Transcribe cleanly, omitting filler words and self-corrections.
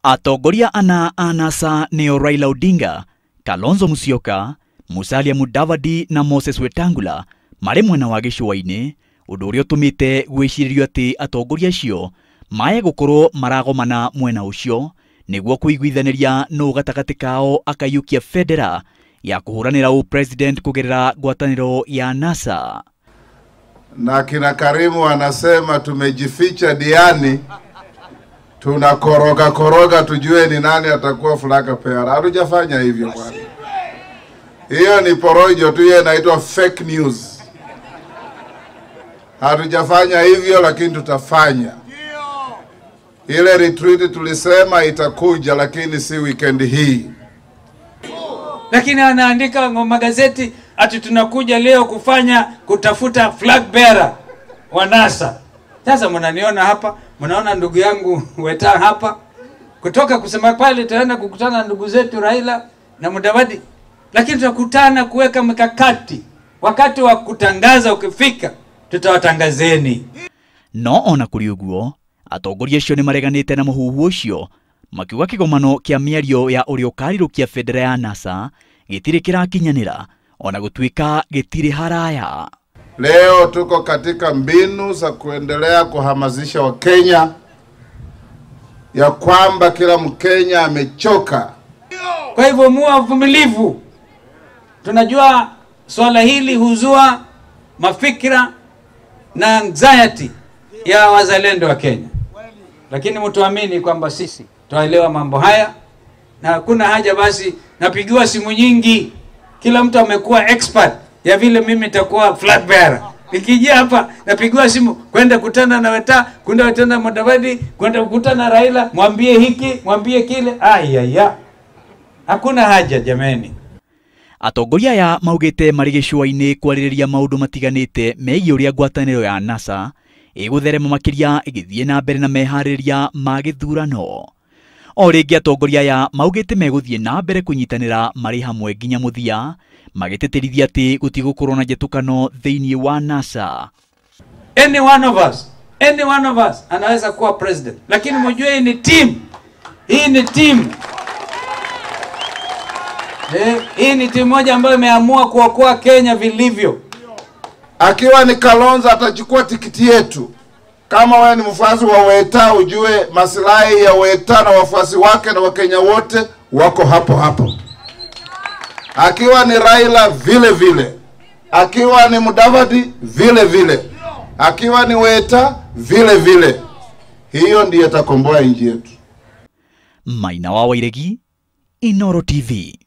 Atongoria ana a NASA nĩo Raila Odinga, Kalonzo Musyoka, Musalia Mudavadi na Moses Wetangula marĩ mwena wa gĩcũa-inĩ, ũndũ ũrĩa ũtũmĩte gwĩcirĩrio atĩ atongoria acio mae gũkorwo maragomana mwena ũcio nĩguo kũiguithanĩria nũ gatagatĩ kao akaiyũkia bendera ya kũhũranĩra ũpresident kũgerera ngwatanĩro ya NASA. Na kina Karimu anasema tumejificha diani, tunakoroga koroga tujue ni nani atakuwa flag bearer. Hatujafanya hivyo bwana. Hiyo ni porojo tu, hiyo inaitwa fake news. Hatujafanya hivyo, lakini tutafanya. Ile retreat tulisema itakuja, lakini si weekend hii. Lakini anaandika magazeti ati tunakuja leo kufanya kutafuta flag bearer wa NASA. Sasa mnaniona hapa, mnaona ndugu yangu Weta hapa. Kutoka kusema pale tutaenda kukutana na ndugu zetu Raila na Mudavadi. Lakini tutakutana kuweka mikakati. Wakati wa kutangaza ukifika, tutawatangazeni. No ona kuri uguo, atongoria acio nĩ mareganĩte na mũhuhu ũcio, makiuga kĩgomano kĩa mĩario ya ũrĩa ũkarirũkia bendera ya NASA gĩtirĩ kĩrakinyanĩra ona gũtuĩka gĩtirĩ haraya. Leo tuko katika mbinu za kuendelea kuhamasisha Wakenya ya kwamba kila Mkenya amechoka. Kwa hivyo muwe wavumilivu. Tunajua swala hili huzua mafikira na anxiety ya wazalendo wa Kenya. Lakini mtuamini kwamba sisi tuelewa mambo haya na hakuna haja basi napigiwa simu nyingi. Kila mtu amekuwa expert ya vile mimi nitakuwa flag bearer. Nikija hapa napigiwa simu kwenda kutana na Weta, kwenda kutana na Mudavadi, kwenda kukutana na Raila, mwambie hiki, mwambie kile. Ayaya. Hakuna haja jameni. Atongoria aya maugĩte marĩ gĩcũa-inĩ kwarĩrĩria maũndũ matiganĩte megiĩ ũrĩa ngwatanĩro ya NASA ĩgũtherema makĩria ĩgĩthiĩ na mbere na meharĩrĩria ma gĩthurano. O rĩngĩ atongoria aya maugĩte megũthiĩ na mbere kũnyitanĩra marĩ hamwe nginya mũthia, magĩtĩtĩrithia atĩ gũtigũkorwo na njĩtũkano thĩinĩ wa NASA. Any one of us, any one of us anaweza kuwa president. Lakini mjue hii ni team. Hii ni team. Hii ni timu moja ambayo imeamua kuokoa Kenya vilivyo. Akiwa ni Kalonzo atachukua tikiti yetu. Kama wewe ni mfuasi wa Weta, ujue maslahi ya Weta na wafuasi wake na Wakenya wote wako hapo hapo. Akiwa ni Raila vile vile, akiwa ni Mudavadi vile vile, akiwa ni Weta vile vile. Hiyo ndiyo itakomboa nchi yetu. Maina wa Wairegi, Inooro TV.